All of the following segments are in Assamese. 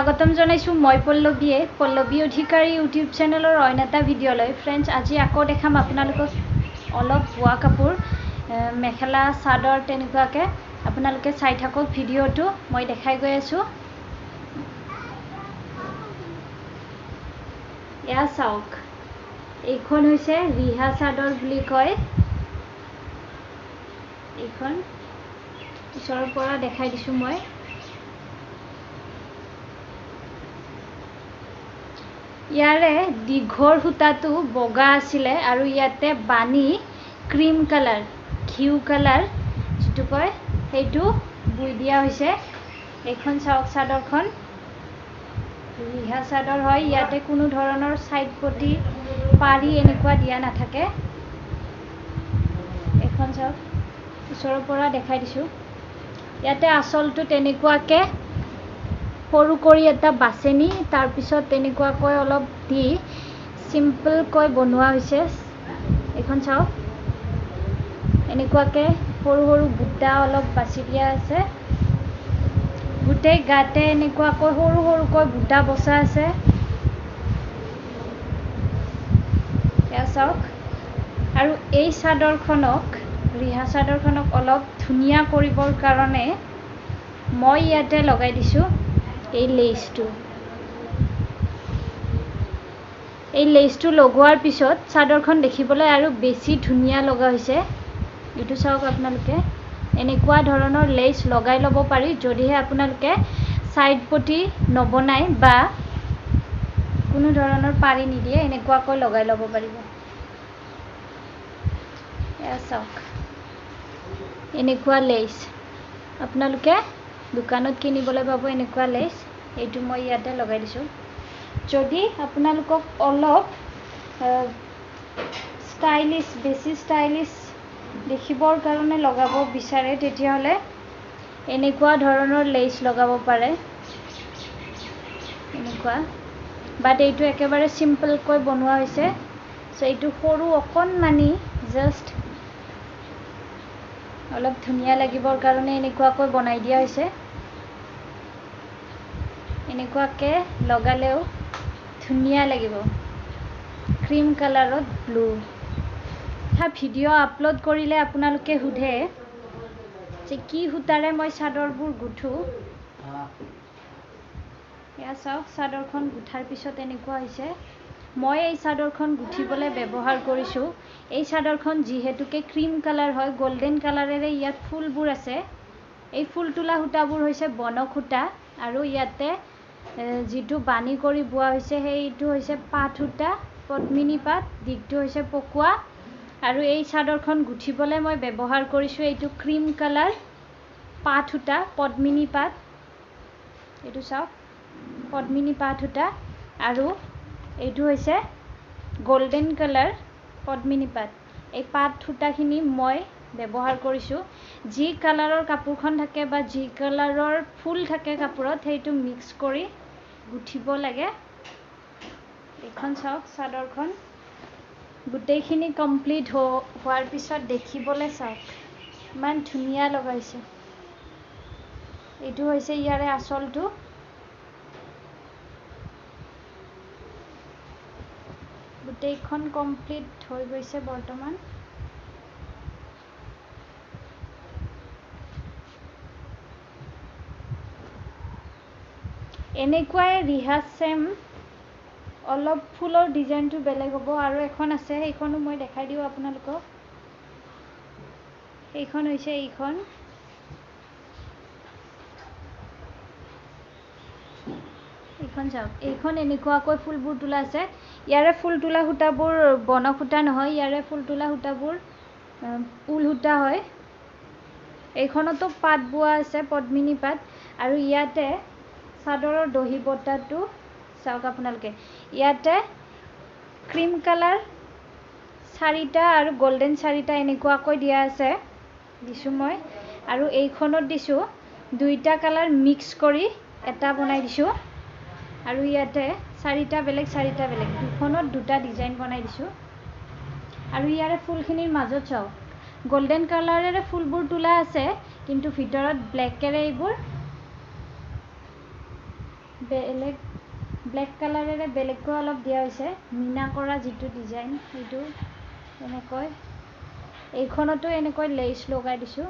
স্বাগতম জনাইছোঁ। মই পল্লৱীয়ে পল্লৱী অধিকাৰী ইউটিউব চেনেলৰ অইন এটা ভিডিঅ'লৈ। ফ্ৰেণ্ডছ, আজি আকৌ দেখাম আপোনালোকক অলপ বোৱা কাপোৰ, মেখেলা চাদৰ তেনেকুৱাকৈ। আপোনালোকে চাই থাকক ভিডিঅ'টো, মই দেখাই গৈ আছোঁ। এয়া চাওক, এইখন হৈছে ৰিহা চাদৰ বুলি কয়। এইখন ওচৰৰ পৰা দেখাই দিছোঁ মই। ইয়াৰে দীঘৰ সূতাটো বগা আছিলে আৰু ইয়াতে বাণী ক্ৰীম কালাৰ, ঘিউ কালাৰ যিটো কয়, সেইটো বৈ দিয়া হৈছে। এইখন চাওক চাদৰখন, ৰিহা চাদৰ হয়। ইয়াতে কোনো ধৰণৰ চাইড পটি পাৰি এনেকুৱা দিয়া নাথাকে। এইখন চাওক, ওচৰৰ পৰা দেখাই দিছোঁ। ইয়াতে আচলটো তেনেকুৱাকৈ সৰু কৰি এটা বাচনি, তাৰপিছত তেনেকুৱাকৈ অলপ দি চিম্পলকৈ বনোৱা হৈছে। এইখন চাওক, এনেকুৱাকৈ সৰু সৰু বুটা অলপ বাছি দিয়া আছে। গোটেই গাতে এনেকুৱাকৈ সৰু সৰুকৈ বুটা বচা আছে। এয়া চাওক। আৰু এই চাদৰখনক, ৰিহা চাদৰখনক অলপ ধুনীয়া কৰিবৰ কাৰণে মই ইয়াতে লগাই দিছোঁ এই লেচটো। এই লেচটো লগোৱাৰ পিছত চাদৰখন দেখিবলৈ আৰু বেছি ধুনীয়া লগা হৈছে। এইটো চাওক আপোনালোকে, এনেকুৱা ধৰণৰ লেচ লগাই ল'ব পাৰি যদিহে আপোনালোকে চাইড পটি নবনায় বা কোনো ধৰণৰ পাৰি নিদিয়ে, এনেকুৱাকৈ লগাই ল'ব পাৰিব। এয়া চাওক, এনেকুৱা লেচ আপোনালোকে দোকানত কিনিবলৈ পাব। এনেকুৱা লেচ এইটো মই ইয়াতে লগাই দিছোঁ। যদি আপোনালোকক অলপ ষ্টাইলিছ, বেছি ষ্টাইলিছ দেখিবৰ কাৰণে লগাব বিচাৰে, তেতিয়াহ'লে এনেকুৱা ধৰণৰ লেচ লগাব পাৰে, এনেকুৱা। বাট এইটো একেবাৰে চিম্পলকৈ বনোৱা হৈছে। চ' এইটো সৰু অকণমানি জাষ্ট অলপ ধুনীয়া লাগিবৰ কাৰণে এনেকুৱাকৈ বনাই দিয়া হৈছে। এনেকুৱাকৈ লগালেও ধুনীয়া লাগিব। ক্ৰীম কালাৰত ব্লু। এটা ভিডিঅ' আপলোড কৰিলে আপোনালোকে সোধে যে কি সূতাৰে মই চাদৰবোৰ গুঠোঁ। এয়া চাওক, চাদৰখন গুঠাৰ পিছত এনেকুৱা হৈছে। মই এই চাদৰখন গুঠিবলৈ ব্যৱহাৰ কৰিছোঁ। এই চাদৰখন যিহেতুকে ক্ৰীম কালাৰ হয়, গল্ডেন কালাৰেৰে ইয়াত ফুলবোৰ আছে। এই ফুল তোলা সূতাবোৰ হৈছে বনক সূতা আৰু ইয়াতে যিটো বাণী কৰি বোৱা হৈছে সেইটো হৈছে পাট সূতা, পদ্মিনী পাট, দীঘটো হৈছে পকোৱা। আৰু এই চাদৰখন গুঠিবলৈ মই ব্যৱহাৰ কৰিছোঁ এইটো ক্ৰীম কালাৰ পাট সূতা, পদ্মিনী পাট। এইটো চাওক, পদ্মিনী পাট সূতা। আৰু এইটো হৈছে গল্ডেন কালাৰ পদ্মিনী পাট। এই পাট সূতাখিনি মই ব্যৱহাৰ কৰিছোঁ। যি কালাৰৰ কাপোৰখন থাকে বা যি কালাৰৰ ফুল থাকে কাপোৰত, সেইটো মিক্স কৰি গুঠিব লাগে। এইখন চাওক চাদৰখন গোটেইখিনি কমপ্লিট হোৱাৰ পিছত দেখিবলৈ চাওক ইমান ধুনীয়া লগাইছে। এইটো হৈছে ইয়াৰে আচলটো। গোটেইখন কমপ্লিট হৈ গৈছে বৰ্তমান। এনেকুৱাই ৰিহা চেম, অলপ ফুলৰ ডিজাইনটো বেলেগ হ'ব। আৰু এখন আছে, সেইখনো মই দেখাই দিওঁ আপোনালোকক। সেইখন হৈছে এইখন। এইখন চাওক, এইখন এনেকুৱাকৈ ফুলবোৰ তোলা আছে। ইয়াৰে ফুল তোলা সূতাবোৰ বনক সূতা নহয়, ইয়াৰে ফুল তোলা সূতাবোৰ ঊল সূতা হয়। এইখনতো পাত বোৱা আছে, পদ্মিনী পাত। আৰু ইয়াতে চাদৰৰ দহি বতাটো চাওক আপোনালোকে, ইয়াতে ক্ৰীম কালাৰ চাৰিটা আৰু গল্ডেন চাৰিটা এনেকুৱাকৈ দিয়া আছে, দিছোঁ মই। আৰু এইখনত দিছোঁ দুইটা কালাৰ মিক্স কৰি এটা বনাই দিছোঁ। আৰু ইয়াতে চাৰিটা বেলেগ, চাৰিটা বেলেগ, দুখনত দুটা ডিজাইন বনাই দিছোঁ। আৰু ইয়াৰে ফুলখিনিৰ মাজত চাওক, গল্ডেন কালাৰেৰে ফুলবোৰ তোলা আছে, কিন্তু ভিতৰত ব্লেকেৰে এইবোৰ বেলেগ ব্লেক কালাৰেৰে বেলেগকৈ অলপ দিয়া হৈছে, মীনা কৰা যিটো ডিজাইন সেইটো এনেকৈ। এইখনতো এনেকৈ লেচ লগাই দিছোঁ,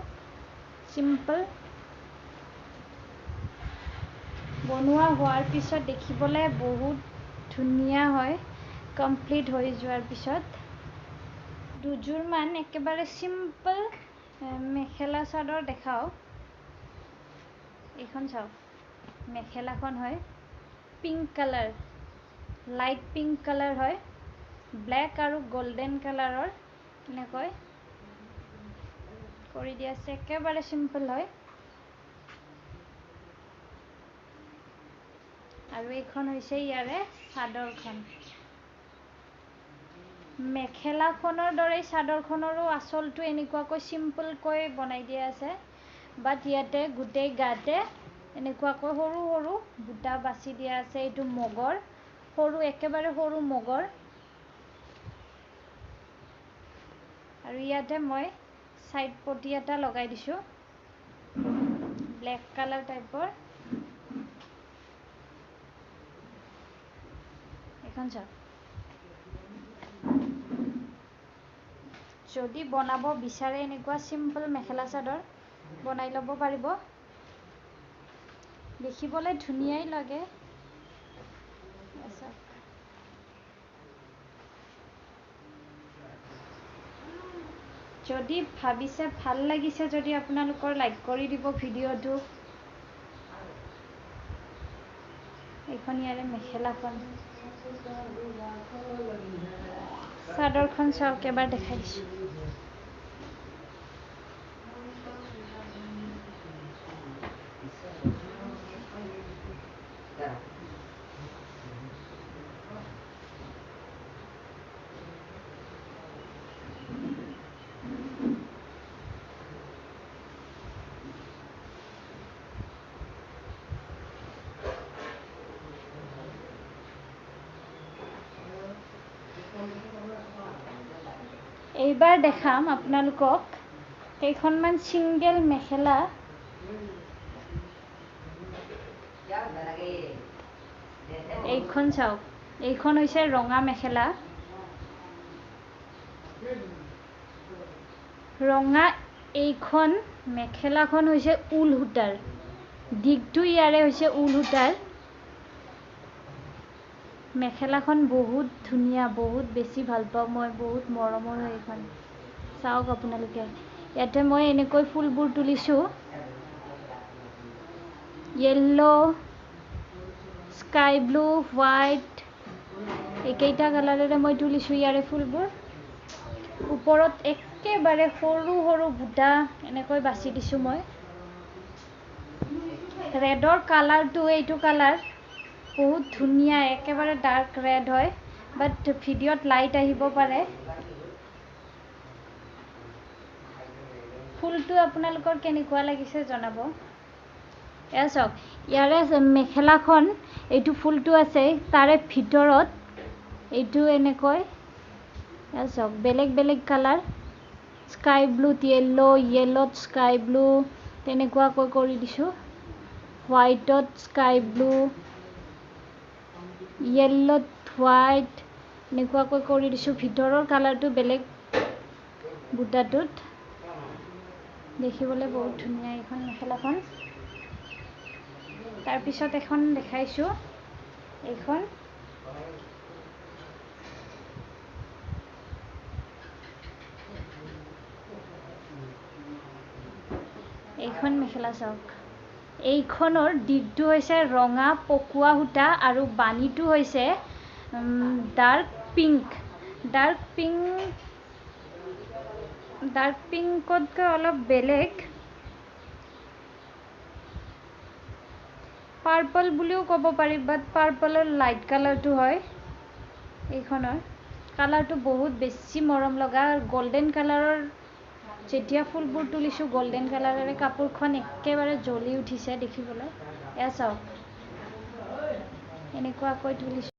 চিম্পল। বনোৱা হোৱাৰ পিছত দেখিবলৈ বহুত ধুনীয়া হয় কমপ্লিট হৈ যোৱাৰ পিছত। দুযোৰমান একেবাৰে চিম্পল মেখেলা চাদৰ দেখাওঁ। এইখন চাওক, মেখেলাখন হয় pink colour, light pink colour হয়, ব্লেক আৰু গল্ডেন কালাৰৰ এনেকৈ কৰি দিয়া আছে, একেবাৰে চিম্পল হয়। আৰু এইখন হৈছে ইয়াৰে চাদৰখন। মেখেলাখনৰ দৰেই চাদৰখনৰো আচলটো এনেকুৱাকৈ চিম্পলকৈ বনাই দিয়া আছে, বাট ইয়াতে গোটেই গাতে এনেকুৱাকৈ সৰু সৰু বুটা বাছি দিয়া আছে। এইটো মগৰ, সৰু একেবাৰে সৰু মগৰ। আৰু ইয়াতে মই চাইড পটি এটা লগাই দিছোঁ, ব্লেক কালাৰ টাইপৰ। এইখন চাওক, যদি বনাব বিচাৰে এনেকুৱা চিম্পল মেখেলা চাদৰ বনাই ল'ব পাৰিব, দেখিবলৈ ধুনীয়াই লাগে। যদি ভাবিছে ভাল লাগিছে যদি আপোনালোকৰ লাইক কৰি দিব ভিডিঅ'টো। এইখন ইয়াৰে মেখেলাখন, চাদৰখন চাওক এবাৰ দেখাই দিছোঁ। এইবাৰ দেখাম আপোনালোকক কেইখনমান ছিংগল মেখেলা। এইখন চাওক, এইখন হৈছে ৰঙা মেখেলা। ৰঙা এইখন মেখেলাখন হৈছে ঊল সূতাৰ, দীঘটো ইয়াৰে হৈছে ঊল সূতাৰ। মেখেলাখন বহুত ধুনীয়া, বহুত বেছি ভাল পাওঁ মই, বহুত মৰমৰ হয় এইখন। চাওক আপোনালোকে, ইয়াতে মই এনেকৈ ফুলবোৰ তুলিছোঁ, য়েল্ল', স্কাই ব্লু, হোৱাইট, এইকেইটা কালাৰেৰে মই তুলিছোঁ ইয়াৰে ফুলবোৰ। ওপৰত একেবাৰে সৰু সৰু বুটা এনেকৈ বাছি দিছোঁ মই। ৰেডৰ কালাৰটো, এইটো কালাৰ বহুত ধুনীয়া, একেবাৰে ডাৰ্ক ৰেড হয়, বাট ভিডিঅ'ত লাইট আহিব পাৰে। ফুলটো আপোনালোকৰ কেনেকুৱা লাগিছে জনাব। এয়া চাওক, ইয়াৰে মেখেলাখন এইটো ফুলটো আছে, তাৰে ভিতৰত এইটো এনেকৈ। এয়া চাওক, বেলেগ বেলেগ কালাৰ, স্কাই ব্লুত য়েল্ল', য়েল্ল'ত স্কাই ব্লু, তেনেকুৱাকৈ কৰি দিছোঁ। হোৱাইটত স্কাই ব্লু, য়েল্ল'ত হোৱাইট, এনেকুৱাকৈ কৰি দিছোঁ। ভিতৰৰ কালাৰটো বেলেগ বুটাটোত। দেখিবলৈ বহুত ধুনীয়া এইখন মেখেলাখন। তাৰপিছত এখন দেখাইছোঁ, এইখন এইখন মেখেলা চাওক। এইখনৰ দীঘটো হৈছে ৰঙা পকোৱা সূতা আৰু বাণীটো হৈছে dark pink, dark pink, dark পিংকতকৈ অলপ বেলেগ, পাৰ্পল বুলিও ক'ব পাৰি, বাট পাৰ্পলৰ লাইট কালাৰটো হয়। এইখনৰ কালাৰটো বহুত বেছি মৰম লগা, গল্ডেন কালাৰৰ। যেতিয়া ফুলবোৰ তুলিছোঁ গল্ডেন কালাৰেৰে কাপোৰখন একেবাৰে জ্বলি উঠিছে দেখিবলৈ। এয়া চাওক, এনেকুৱাকৈ তুলিছোঁ।